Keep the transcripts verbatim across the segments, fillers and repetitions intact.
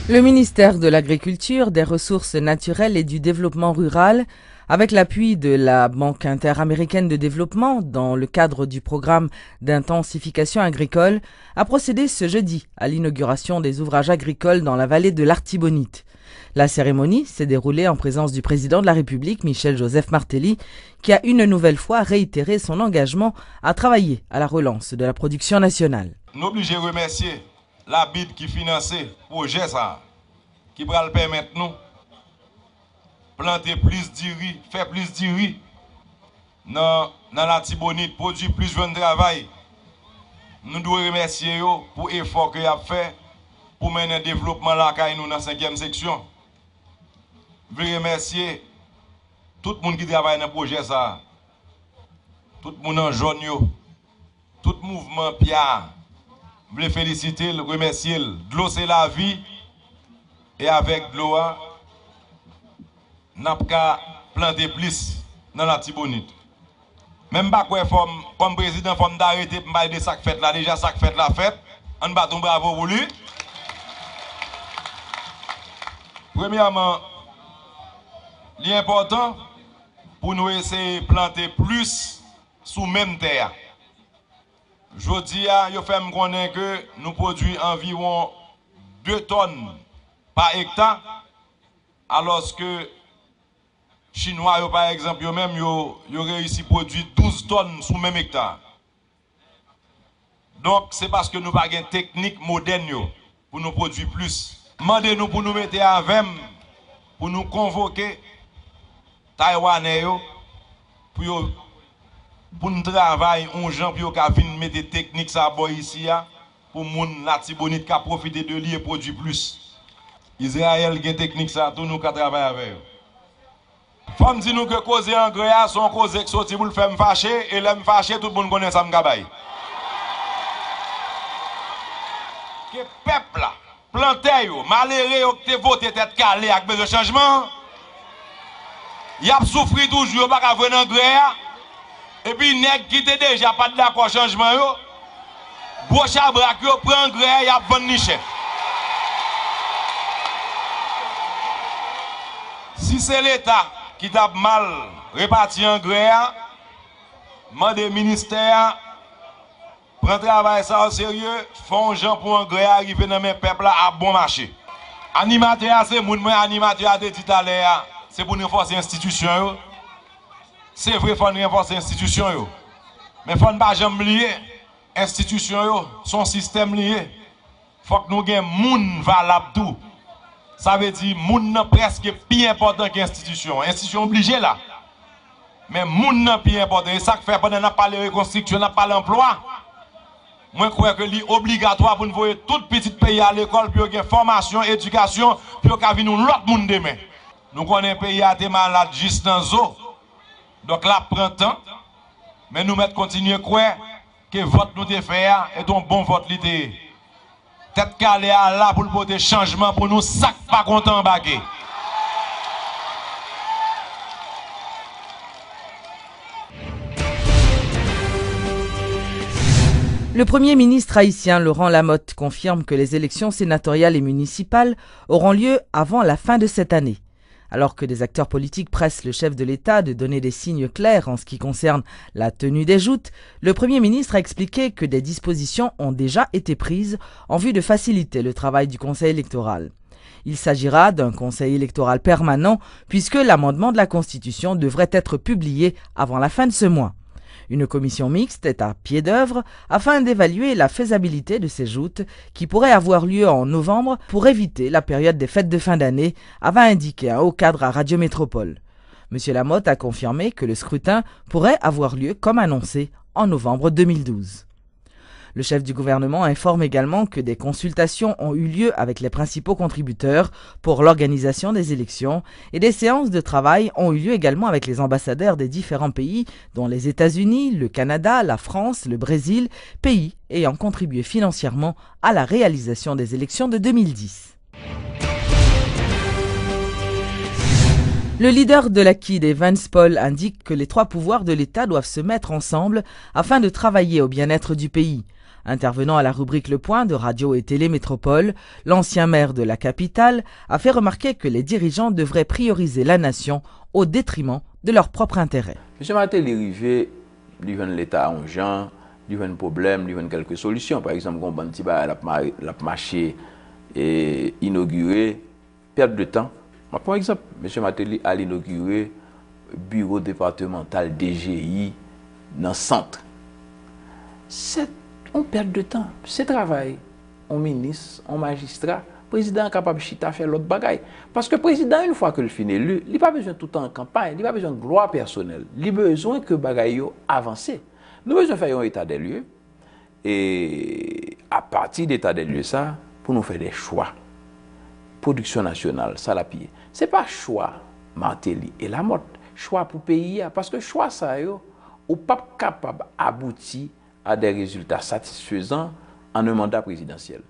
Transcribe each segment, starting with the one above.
Le ministère de l'Agriculture, des Ressources naturelles et du Développement rural, avec l'appui de la Banque interaméricaine de développement dans le cadre du programme d'intensification agricole, a procédé ce jeudi à l'inauguration des ouvrages agricoles dans la vallée de l'Artibonite. La cérémonie s'est déroulée en présence du président de la République, Michel Joseph Martelly, qui a une nouvelle fois réitéré son engagement à travailler à la relance de la production nationale. Nou oblije remèsye la bid ki finanse pwojè sa a, ki pral pèmèt nou plante plis diri, fè plis diri nan, nan Latibonit, pwodui plis, jwenn travay. Nou dwe remèsye yo pou efò ke y ap fè pou mennen devlopman lakay nou nan senkyèm seksyon. M vle remèsye tout moun ki travay nan pwojè sa a, tout moun an jòn yo, tout mouvman pya a. M vle felisite l, remèsye l. Dlo se lavi, e avèk dlo a, n ap ka plante plis nan Latibonit. Men m pa kwè fò m, kòm prezidan, fò m ta rete pou m pale de sa k fèt la. Deja sa k fèt la fèt. Ann bat yon bravo pou li. Premyèman, li enpòtan pou nou eseye plante plis sou menm tè a. Jodi a, yo fè m konnen ke nou pwodui anviwon de tòn pa ekta, alòske Chinwa yo, pa egzanp, yo menm, yo, yo reyisi pwodui douz tòn sou menm ekta. Donk, se paske nou pa gen teknik modèn yo pou nou pwodui plis. Mande nou pou nou mete avè m, pou nou konvoke Taywanè yo, pou yo, pou n travay yon jan pou yo ka vin mete teknik sa bò isi a, pou moun Latibonit ka pwofite de li e pwodui plis. Izrayèl gen teknik sa tou, nou ka travay avè yo. Fò m di nou ke koze angrè a se yon koze k soti pou l fè m fache, e lè m fache, tout moun konnen sa m ka bay. Ke pèp la, plantè yo, malere yo k te vote tèt kale ak bezwen chanjman an, y ap soufri toujou, yo pa ka jwenn angrè a. Epi nèg ki te deja pa t dakò chanjman yo, gwo chabrak yo pran angrè a, y ap vann li chè. Si se Leta ki t ap mal repati angrè a, mande ministè a pran travay sa o serye, fè yon jan pou angrè a rive nan men pèp la a bon mache. Animatè a se moun mwen, animatè a te di talè a, se pou n ranfòse enstitisyon yo. Se vre, fò n ranfòse enstitisyon yo. Men fò n pa janm bliye, enstitisyon yo, se yon sistèm li ye. Fòk nou gen moun valab tou. Sa vle di, moun nan prèske pi enpòtan ke enstitisyon. Enstitisyon oblije la. Men moun nan pi enpòtan. E sa k fè, pandan n ap pale rekonstriksyon, n ap pale anplwa, mwen kwè ke li obligatwa pou n voye tout pitit peyi a lekòl, pou yo gen fòmasyon, edikasyon, pou yo ka vin yon lòt moun demen. Nou konnen peyi a te malad jis nan zo. Donk, l ap pran tan. Men nou mèt kontinye kwè ke vòt nou te fè a, e t on bon vòt li te ye. Tèt kale a la pou l pote chanjman pou nou, sa k pa kontan anbake. Le Premier ministre haïtien Laurent Lamothe confirme que les élections sénatoriales et municipales auront lieu avant la fin de cette année. Alors que des acteurs politiques pressent le chef de l'État de donner des signes clairs en ce qui concerne la tenue des joutes, le Premier ministre a expliqué que des dispositions ont déjà été prises en vue de faciliter le travail du Conseil électoral. Il s'agira d'un Conseil électoral permanent puisque l'amendement de la Constitution devrait être publié avant la fin de ce mois. Une commission mixte est à pied d'œuvre afin d'évaluer la faisabilité de ces joutes qui pourraient avoir lieu en novembre pour éviter la période des fêtes de fin d'année, avait indiqué un haut cadre à Radio Métropole. Monsieur Lamothe a confirmé que le scrutin pourrait avoir lieu comme annoncé en novembre deux mille douze. Le chef du gouvernement informe également que des consultations ont eu lieu avec les principaux contributeurs pour l'organisation des élections et des séances de travail ont eu lieu également avec les ambassadeurs des différents pays, dont les États-Unis, le Canada, la France, le Brésil, pays ayant contribué financièrement à la réalisation des élections de deux mille dix. Le leader de la kid, Evans Paul, indique que les trois pouvoirs de l'État doivent se mettre ensemble afin de travailler au bien-être du pays. Intervenant à la rubrique Le Point de Radio et Télé Métropole, l'ancien maire de la capitale a fait remarquer que les dirigeants devraient prioriser la nation au détriment de leur propre intérêt. Mesye Martelly rive, li jwenn Leta yon jan, li jwenn pwoblèm, li jwenn kèlke solisyon. Pa egzanp, gen yon bann ti bagay l ap ma-, l ap mache e inogire, pèt de tan. M ap pran yon egzanp. Mesye Martelly al inogire biwo depatmantal D G I nan Sant. Se yon pèt de tan. Se travay yon minis, yon majistra. Prezidan an kapab chita fè lòt bagay. Paske prezidan, yon fwa ke l fin eli, li pa bezwen toutan an kanpay, li pa bezwen glwa pèsonèl. Li bezwen ke bagay yo avanse. Nou bezwen fè yon eta dè lye. E apati de eta dè lye sa, pou nou fè de chwa. Pwodiksyon nasyonal, sa l ap ye. Se pa chwa Martelly e Lamothe, chwa pou peyi a. Paske chwa sa yo, ou p ap kapab abouti a de rezilta satisfezan an un mandat présidentiel.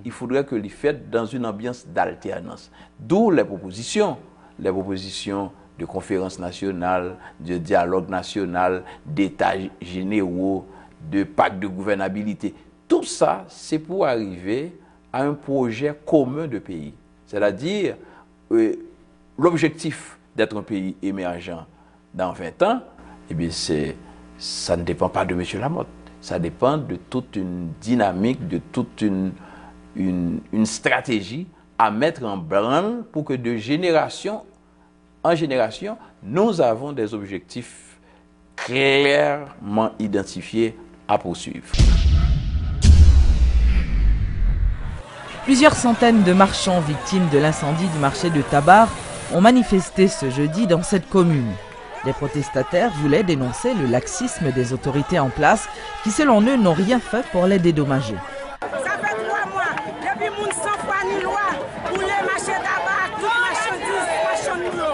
Il faudrait que li fèt dans une ambiance d'alternance. D'où les propositions, les propositions de conférence nationale, de dialogue national, d'états généraux, de pacte de gouvernabilité. Tout sa, se pou arive a un projet commun de pays. C'est-à-dire, euh, l'objectif d'être un pays émergent dans vingt ans, eh bien, c'est, ça ne dépend pas de Monsieur Lamothe. Ça dépend de toute une dynamique, de toute une, une, une stratégie à mettre en branle pour que de génération en génération, nous avons des objectifs clairement identifiés à poursuivre. Plusieurs centaines de marchands victimes de l'incendie du marché de Tabar ont manifesté ce jeudi dans cette commune. Les protestataires voulaient dénoncer le laxisme des autorités en place qui, selon eux, n'ont rien fait pour les dédommager. Sa fè twa mwa depi moun san fwa ni lwa boule mache Taba ak tout machandiz machann nou yo.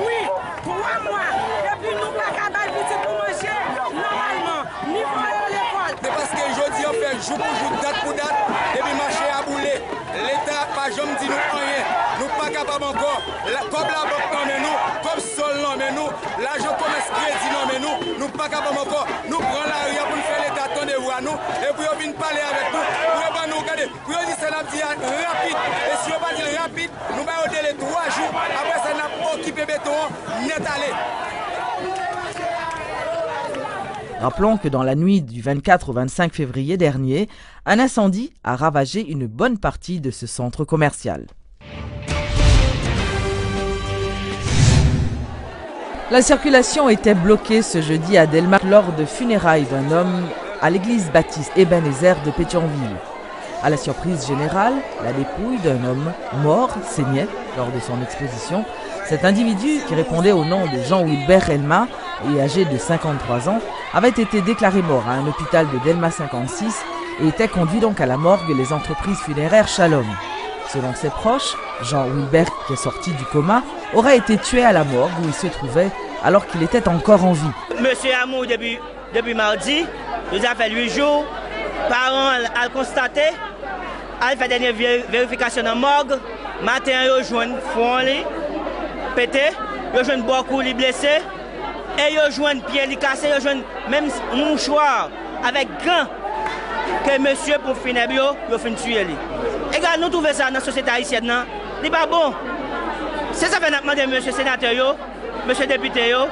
Wi, twa mwa depi nou pa ka bay pitit nou manje nòmalman, ni voye yo lekòl. Se paske jodi an fè jou pou jou, dat pou dat, depi mache a boule. Leta pa janm di nou anyen. Nou pa kapab ankò. La, kòb labank nan men nou, kòb sòl nan men nou, lajan komès kredi nan men nou, nou pa kapab ankò. Nou pran lari a pou n fè Leta tande vwa nou, e pou yo vin pale avèk nou, pou yo ban nou, gade, pou yo di sa n ap di a rapid. E si yo pa di l rapid, nou ba yo dele twa jou. Apre sa, n ap okipe beton an nèt ale. Rappelons que dans la nuit du vingt-quatre au vingt-cinq février dernier, un incendie a ravagé une bonne partie de ce centre commercial. La circulation était bloquée ce jeudi à Delmas lors de funérailles d'un homme à l'église baptiste Ebenezer de Pétion-Ville. À la surprise générale, la dépouille d'un homme mort saignait lors de son exposition. Cet individu, qui répondait au nom de Jean Wilbert Elma et âgé de cinquante-trois ans, avait été déclaré mort à un hôpital de Delmas cinquante-six et était conduit donc à la morgue les entreprises funéraires Shalom. Selon ses proches, Jean Wilbert, qui est sorti du coma, aurait été tué à la morgue où il se trouvait alors qu'il était encore en vie. Mesye a mouri depi, depi madi, nou sa fè uit jou. Paran l al konstate, al fè dènye veri-, verifikasyon nan mòg. Maten an, yo jwenn fwon li pete, yo jwenn bò kou li blese, e yo jwenn pye li kase, yo jwenn menm mouchwa avèk gan ke mesye ponp finèb yo, yo fin tiye li. Egal, nou twouve sa nan sosyete ayisyèn nan, li pa bon. Se sa fè n ap mande mesye senatè yo, mesye depite yo,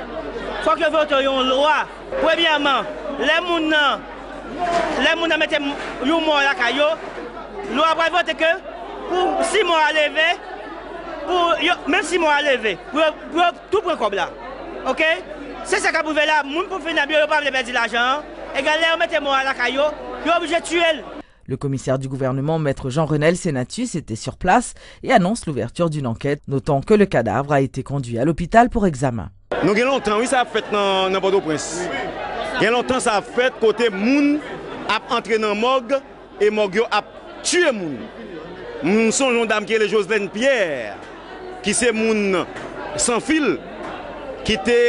fòk yo vote yon lwa. Premyèman, lè moun nan, lè moun nan mete m-, yon mò lakay yo, lwa pral vote ke pou si mò a leve, pou yo, menm si mò a leve, pou yo, pou yo tou pran kòb la. Oke? Se sa k ap rive la, moun ponp finèb yo, yo pa vle pèdi lajan an. Egal, lè yo mete mò a lakay yo, yo oblije tiye l. Le commissaire du gouvernement, Maître Jean-Renel Senatus, était sur place et annonce l'ouverture d'une enquête, notant que le cadavre a été conduit à l'hôpital pour examen. Nou gen lontan, wi, sa ap fèt nan, nan Pòtoprens. Gen lontan sa ap fèt kote moun ap antre nan mòg e mòg yo ap tiye moun. M sonje yon dam ki rele Joslène Pierre, ki se moun Sanfil, ki te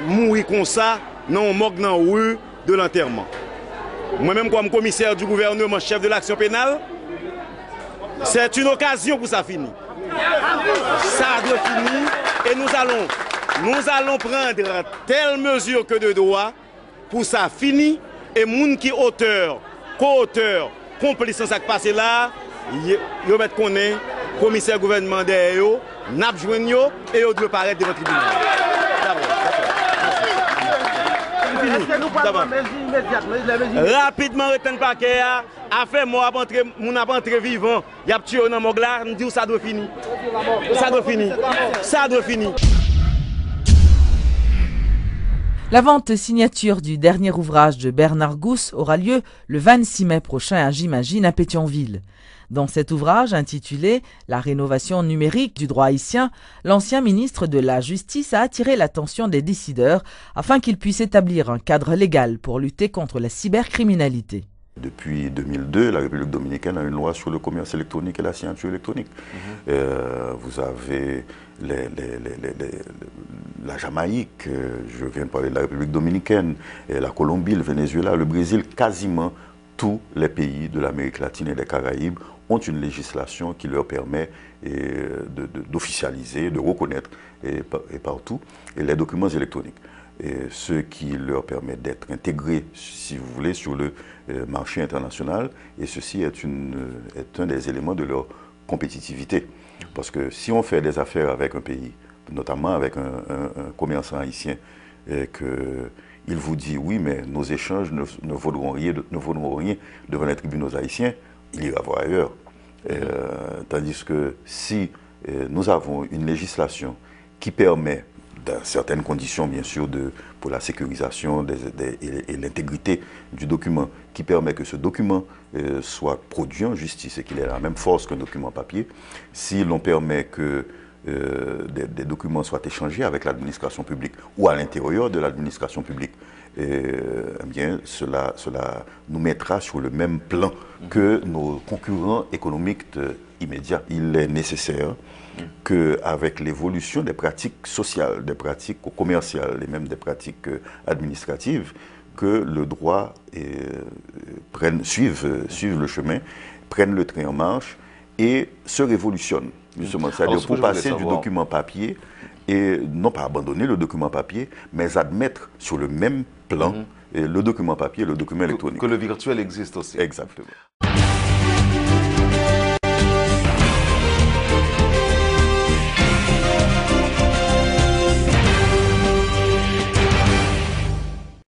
mouri konsa nan yon mòg nan ri de l'Enterrement. Mwen menm, kòm komisè di gouvèneman, chèf de l'action pénale, c'est une occasion pour ça fini. Ça doit finir et nous allons, nous allons prendre telle mesure que de droit pour ça fini et moun ki otè Ko-otè, konplis nan sa k pase la a, yo, yo mèt konnen komisè gouvènman dèyè yo, n ap jwenn yo e yo dwe parèt devan tribinal. Sa bon, sa bon. Èske nou pral pran mezi imedyat, mezi, lè mezi imedyat? Rapidman, ret tann pakè a, afè mò ap antre, moun ap antre vivan, y ap tiye yo nan mòg la, m di w sa dwe fini. Sa dwe fini. Sa dwe fini. La vente signature du dernier ouvrage de Bernard Gousse aura lieu le vingt-six mai prochain à J'imagine à Pétion-Ville. Dans cet ouvrage intitulé La rénovation numérique du droit haïtien, l'ancien ministre de la Justice a attiré l'attention des décideurs afin qu'ils puissent établir un cadre légal pour lutter contre la cybercriminalité. Depuis deux mille deux, la République dominicaine a une loi sur le commerce électronique et la signature électronique. Euh, vous avez les, les, les, les, les, la Jamaïque, euh, je viens de parler de la République dominicaine, et la Colombie, le Venezuela, le Brésil, quasiment tous les pays de l'Amérique latine et des Caraïbes ont une législation qui leur permet euh, de, de, d'officialiser, de reconnaître et, et partout et les documents électroniques. Et ce qui leur permet d'être intégrés, si vous voulez, sur le euh, marché international. Et ceci est, une, est un des éléments de leur compétitivité. Parce que si on fait des affaires avec un pays, notamment avec un, un, un commerçant haïtien, et que il vous dit oui, mais nos échanges ne, ne vaudront rien, ne vaudront rien devant les tribunaux haïtiens, il ira voir ailleurs. Euh, tandis que si euh, nous avons une législation qui permet, dans certaines conditions bien sûr, de, pour la sécurisation des, des, et, et l'intégrité du document, qui permet que ce document euh, soit produit en justice et qu'il ait la même force qu'un document papier, si l'on permet que euh, des, des, documents soient échangés avec l'administration publique ou à l'intérieur de l'administration publique, euh, eh bien, cela, cela nous mettra sur le même plan que nos concurrents économiques immédiats. Il est nécessaire qu'avec l'évolution des pratiques sociales, des pratiques commerciales et même des pratiques euh, administratives, que le droit euh, prenne, suive, suive le chemin, prenne le train en marche et se révolutionne justement, c'est-à-dire pour passer du document papier et non pas abandonner le document papier, mais admettre sur le même plan mm -hmm. le document papier et le document électronique. Que, que le virtuel existe aussi. Exactement.